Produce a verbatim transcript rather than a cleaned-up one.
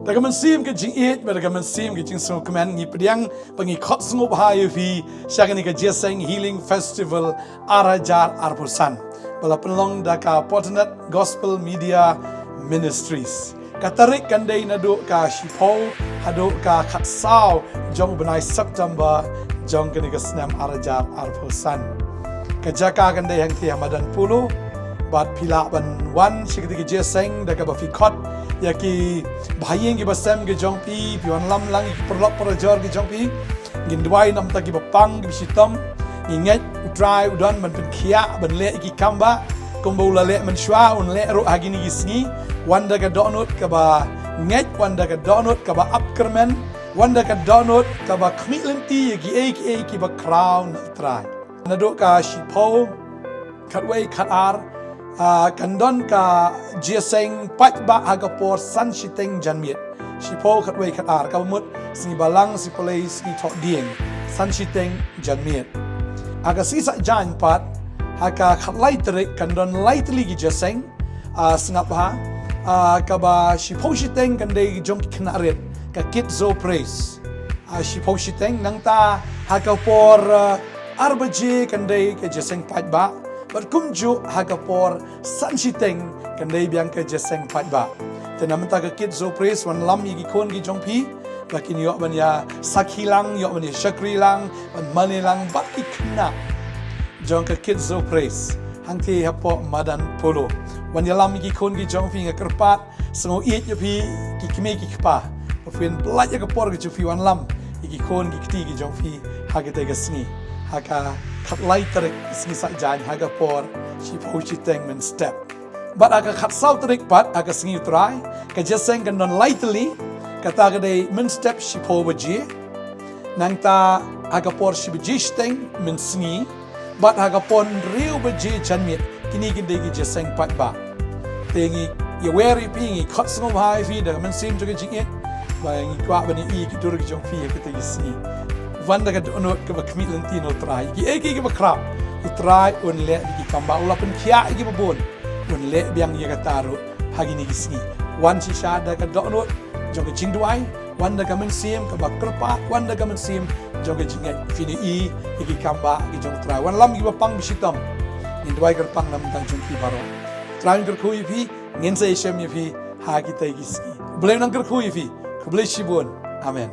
Da ka mynsiem ka jingïeit bad da ka mynsiem ka jingsngewkmen ngi pdiang bad ngi khot sngewbha ïa phi sha kane ka Jingïaseng Healing Festival ar hajar arphew san, ba la pynlong da ka Potanat Gospel Media Ministries. Ka tarik kan dei naduh ka shiphew haduh ka khatsaw jong u bnai September jong kane ka snem ar hajar arphew san. Ka jaka kan dei hangtei ha Madan Polo. Bad phi lah ban wan sha kane ka jingïaseng da kaba phi khot ïa ki bahaïing ki basem ki jong phi, phi wanlam lang ïa ki paralok parajor ki jong phi. Ngin duwai namar ki bapang ki bashitom. Ngi ngeit U Trai u don ban pynkhiah ban leh ïa ki kambah kumba u la leh mynshuwa, un leh ruh ha kine ki sngi. Wan da ka dohnud kaba ngeit, wan da ka dohnud kaba ap kyrmen, wan da ka dohnud kaba khmih lynti ïa kiei kiei kiba khraw na U Trai. Naduh ka shiphew khatwei khatar, ah, kan don ka jingïaseng paidbah ha ka por san shiteng janmiet. Shiphew khatwei khatar, kaba mut sngi Balang, sngi Pynlait, sngi Thohdieng, san shiteng janmiet. Ha ka sngi Saitjaiñ pat, ha ka khatlai tarik kan don lai tylli ki jingïaseng, ah, sngap bha, ah, kaba shiphew shiteng kan dei jong ki khynnah rit, ka Kids Praise. Ah, shiphew shiteng, nangta ha ka por, ah, ar baje kan dei ka jingïaseng paidbah. Bad kumjuh ha ka por san shiteng kan dei biang ka jingïaseng paidbah. Te namar ka Kids Praise, wanlam ïa ki khun ki jong phi ba kin ïoh ban ïa sakhi lang, ïoh ban ïa shakri lang, ban mane lang bad ki khynnah jong ka Kids Praise hangtei hapoh Madan Polo. Wan ïalam ïa ki khun ki jong phi, nga kyrpad, sngew ïeit ïa phi ki kmie ki kpa ba phin pynlait ïa ka por ka jong phi wanlam ïa ki khun ki kti ki jong phi ha katei ka sngi, ha ka khatlai tarik sngi Saitjaiñ ha ka por shiphew shiteng mynstep. Bad ha ka khatsaw tarik pat, ha ka sngi U Trai, ka jingïaseng kan don lai tylli, kata ka dei mynstep shiphew baje, nangta ha ka por shi baje shiteng mynsngi, bad ha ka por hynriew baje janmiet. Kine ki dei ki jingïaseng paidbah. Te ngi ïawer ïa phi, ngi khot sngewbha ïa phi da ka mynsiem jong ka jingïeit, ba ngi kwah ban ïohi ïa ki dur ki jong phi ha katei ka sngi. Wan da ka dohnud kaba khmih lynti na U Trai. Kiei kiei kiba khraw, U Trai un leh ïa ki kambah, u la pynkhiah ïa kiba bun, un leh biang ïa kata ruh ha kine ki sngi. Wan shisha da ka dohnud jong ka jingduwai, wan da ka mynsiem kaba kyrpad, wan da ka mynsiem jong ka jingngeit. Phin ïohi ïa ki kambah ki jong U Trai. Wanlam ïa ki bapang bashitom. Ngin duwai kyrpang namar jong ki baroh. U Trai un kyrkhu ïa phi, ngin sa ïashem ïa phi ha kitei ki sngi. U Blei un nang kyrkhu ïa phi. Khublei shibun. Amen.